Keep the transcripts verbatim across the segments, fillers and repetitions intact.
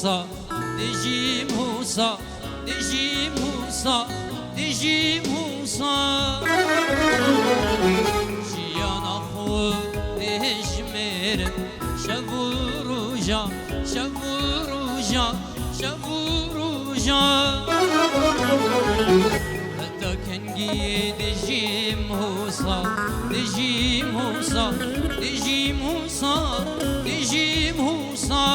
Dijî Mûsa, dijî Mûsa, dijî Mûsa. Jiyana xwe dijmêrim, şev û roja, şev û roja, şev û roja. Heta kengî dijî Mûsa, dijî Mûsa, dijî Mûsa, dijî Mûsa.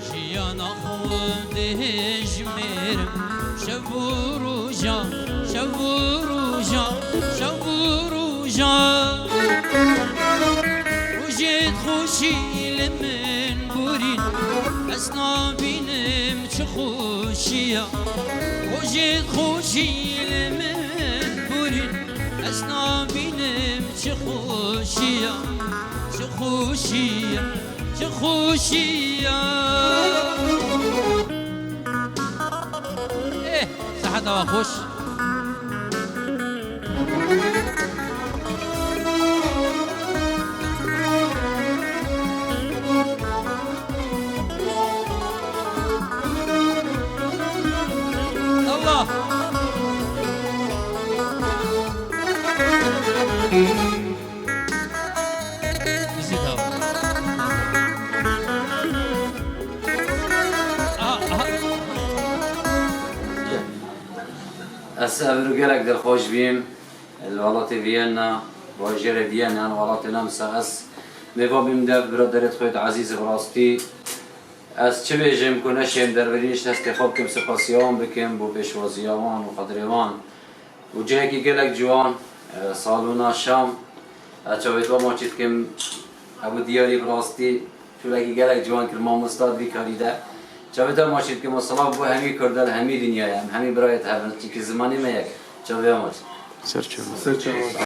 Jiyana xwe dijmêrim, şev û roja, şev û roja, şev û roja. Rojê xweşî li min borîn, ez nabînim çi xweşiya. Rojê xweşî li min borîn, ez nabînim çi xweşiya, çi xweşiya, çi xweşiya. Eh, seheta we xweş. Allah! Bizi de al. Aha, aha. Ez evro gelek dilxweş bîm. Li welatê Viyana, bajêrê Viyana, yan welatê Nemsa, ez mêvan bîm de biraderêt xwe yêt ezîz, bi rastî ez çi bêjim ku neşêm derveyî niştestê xwe bikim, sipasiya wan bikim bo pêşwaziya wan û qedirê wan. Û cihekî gelek ciwan, e, salona Şam, ez çavê we maçî dikim, Ebû Diyarî, bi rastî şolekî gelek ciwan kir, mamosta di vî karî de. Çavê te maçî dikim, silav bo hemî Kurda li hemî dinyayê, em hemî birayêt hev in, çimkî zimanê me yek. Çavê we maçî. Ser çava. Ser çava.